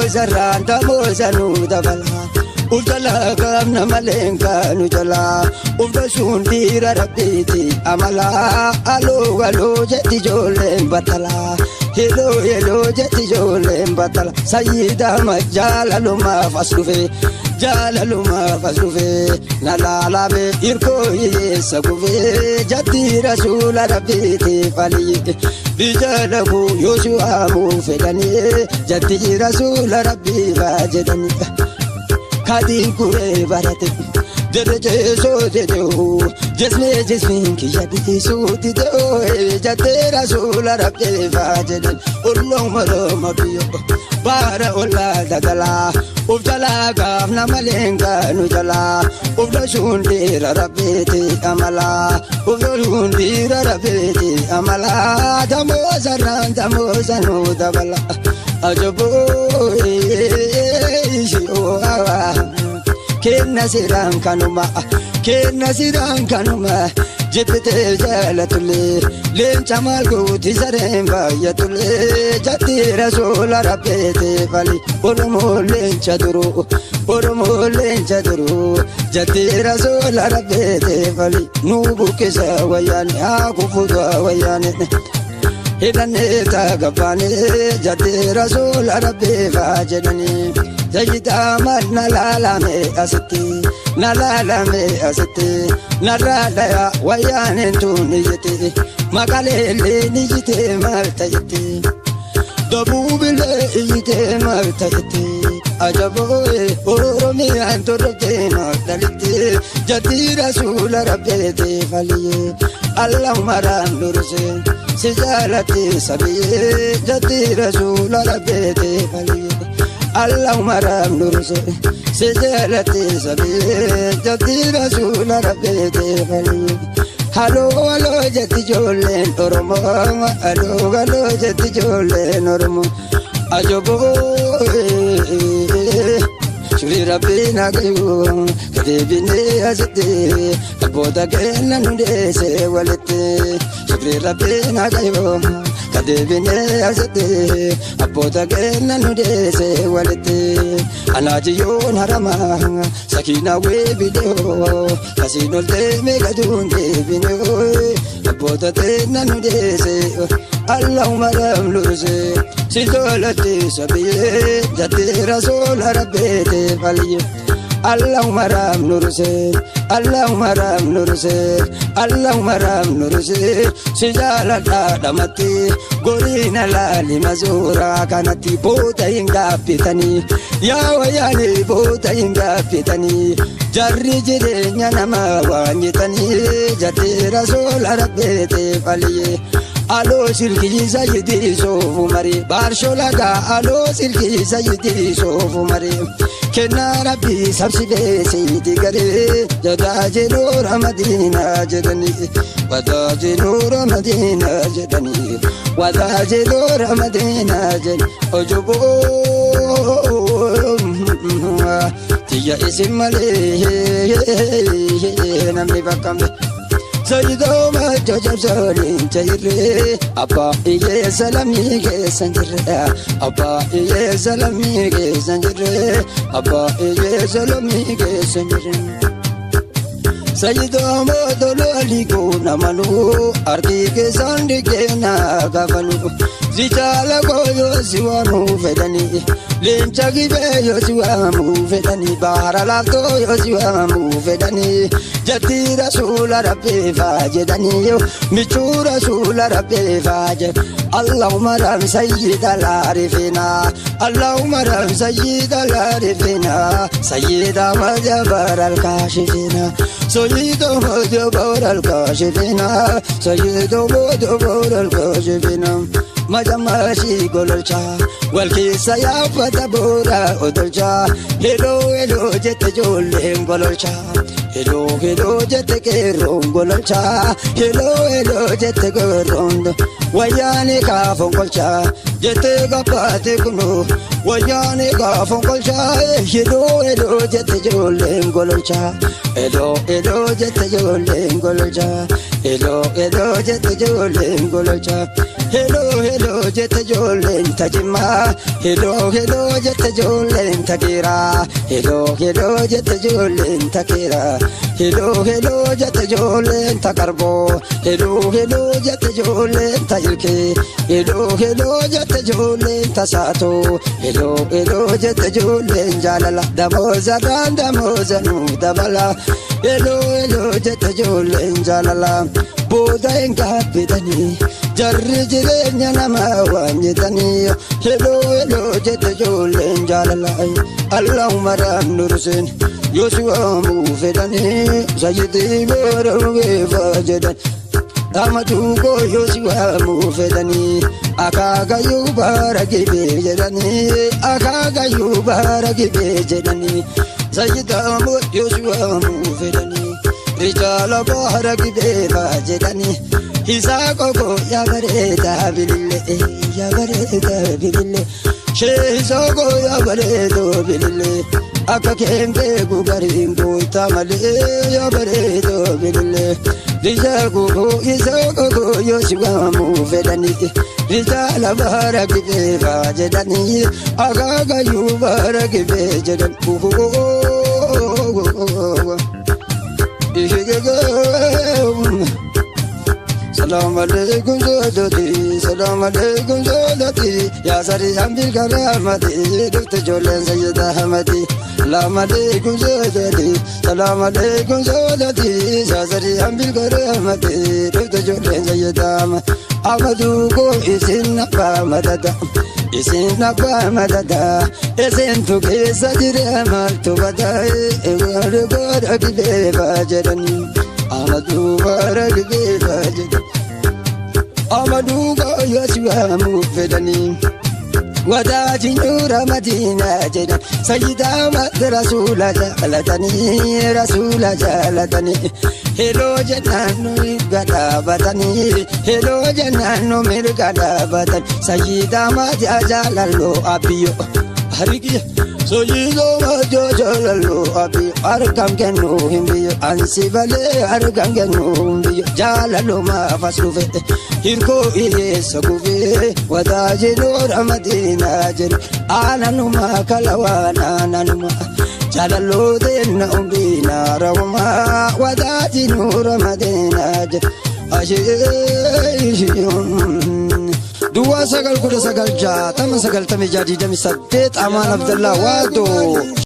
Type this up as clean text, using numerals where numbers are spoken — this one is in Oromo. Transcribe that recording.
Damoo sarraan damoo sanuu dabala. Uf jalaa qaamna malee kaanu jalaa. Uf dasuun dhiira rabbiiti amalaa. Aloo aloo jetti ijoolleen battalaa. Heloo heloo jetti ijoolleen battala. Sayyiidama jaalalumaaf as dhufe. Jaalalumaaf as dhufe. Na laalame hirkoo hiyyeessa kufee. Jatti rasuula rabbiiti faliyye. Bija laguu yoo si waamuu fedhanii. Jatti rasuula rabbii faa jedhanii. Kadiin kuree barate. Derrecheesoo jedhuu jesmee jesmiin kiyya dhiisuuti ta'ee jattee rasuula rabbii faa jedhan ollooma rooma biyyoo baara ollaa dagalaa uf jalaa gaafna malee kaanu jalaa uf dasuun dhiira rabbiiti amalaa uf dasuun dhiira rabbiiti amalaa damoo sarraan damoo sanuu dabala ajaboo kenna siraan kanuma kenna siraan kanuma jibbitee jaalatullee leenca maal gooti sareen baay'atullee jatti rasuula rabbeete fali Oromoo leenca duruu Oromoo leenca duruu jatti rasuula rabbeete fali nuu buqqisa wayyaane haa kufuutu wayyaane. Hidhannee taagabbaanee jatti rasuula rabbee faa jedhanii. Sayyidaa na laalame asitti na laalame asitti narraa dhaya wayyaaneen tun iyyite maqaleellee ni iyyite maal ta'etti dabuubilee iyyite maal ta'etti ajaboo Oromiyaan torroftee maal dhalitti jatti rasuula rabbeete faliyee Allahumma raam durse si jaalatti sabiyyee jatti rasuula rabbeete faliyee. Allahumma raam durse si jaalatti sabiyyee jatti rasuula rabbeete faliyee. Haloo haloo jetti ijoolleen Oromoo haloo haloo jetti ijoolleen Oromoo ajaboo shuri rabbii nagayu kadeebinee asitti abboota keenya nu deesse walitti shukri rabbii nagayu kadeebinee asitti abboota keenya nu deesse walitti anaajiyoon harama sakiina weebidoo kasiin ol deemee gaduun deebinee abboota keenya nu deesse Allahumma raam lurse si jaalatti sabiyyee jatti rasuula rabbeete faliyye. Allahumma raam nurse Allahumma raam nurse Allahumma raam nurse si jaaladha dhamatti goriina laali mazuuraa kanatti boota hin gaabbitanii yaa wayyaanii boota hin gaabbitanii jarri jireenya namaa waan jettanii jatti rasuula rabbeete faliyye. Aloo silkii sayyidii soofu marii baarshoolagaa aloo silkii sayyidii soofu marii kennaa rabbii sabsibee seyti garee jataa jedhuu madiinaa jedhanii wataa jedhuu madiinaa jedhanii wataa jedhuu madiinaa jedhanii ojoboo tiyya isin malee namni bakkamne. Sayyidoo macha jabsoliin jayirree abbaa hiyyeessa lammii keessan jirre abbaa hiyyeessa lammii keessan jirre abbaa hiyyeessa lammii keessan jirre. Sayyidoo mootololii goona manuu harki keessan dhiqeena kafalu si jaala koo si waamuu fedhanii leenca gibee yoo si waamuu fedhanii baara laaftoo yoo si waamuu fedhanii jatti rasuula rabbii faa jedhanii michuu rasuula rabbii faa jedh Allahumma raam sayyida laarifina Allahumma raam sayyida laarifina sayyida majabar alkaashifina sayyida majabar alkaashifina sayyida majabar alkaashifina majamaashi gololcha wal keessa yaabbata boora odolcha heloo heloo jette ijoolleen gololcha Hello hello jette qeerroon gololchaa hello hello jette qeerroon wayyaanee kaafoon kolchaa jette gabbaate kunoo wayyaanee kaafoon kolchaa hello hello jette ijoolleen gololchaa hello hello jette ijoolleen gololchaa hello hello jette ijoolleen gololchaa hello hello jette ijoolleen tajimmaa hello hello jette ijoolleen takiraa hello hello jette ijoolleen takiraa hello hello jette ijoolleen takarboo hello hello jette ijoolleen tajilkee hello hello jette ijoolleen tasaatoo hello hello jette ijoolleen jaalala damoozarraan damooza nuu dabala hello hello jette ijoolleen jaalala booda hin gaabbitanii jarri jireenya namaa waan jettanii hello hello jette ijoolleen jaalala allahumma raamnu ruseen yosu'aamuu fedhanii sayyitii boora jedhan Amaduu yosu'aamuu fedhanii akaakayyuu baara gibee jedhanii akaakayyuu baara gibee jedhanii sayyidaamu yosu'aamuu fedhanii rijaala baara gibee jedhanii isaa koko yaa bareedaa bilillee yaa bareedaa bilillee sheesoo koo yaa bareedoo bilillee akka keembee gugariin guutaa malee yaa bareedoo bilillee rijaal koko isaa koko yoo si waamuu fedhanii rijaala baara gibee jedhanii akaakayyuu baara gibee jedhan. Salaam alaikum soodoti, salaam alaikum soodoti, yaa sari hambil karamati, dhufte ijoolleen sayyida hamati. Salaam alaikum soodoti, salaam alaikum soodoti, yaa sari hambil karamati, dhufte ijoolleen sayyida hamati. Amaduu koo isin abbaa madada, isin abbaa madada, isintu keessa jira maaltu badaa, eegalee godha gibee jedhanii. Amaduu baara gibee jedhanii. Amaduu yosu'aamuu fedhanii wadaajinuu madiinaa jedhan sayyidaa mata rasuula jaalatanii rasuula jaalatanii heloo jennaan nu mirga dhaabatanii heloo jennaan nu mirga dhaabatan sayyidaa mata jaalaloo abiyyo harkiya sojiidoo mata jaalaloo abiyyo harkam kennuu hin biyyo ansi balee harkam kennuu hin biyyo jaalaloo maafas dhufe. Hirkoo hiyyeessa gubee wadaajinuu madiinaa jedhu aananuma kalawaan aananuma jaalaloo deemna umriinaa rawumaa wadaajinuu madiinaa jedhu Duwwaa 9 19 60 96 28 Amaan Abdallaa Waadoo.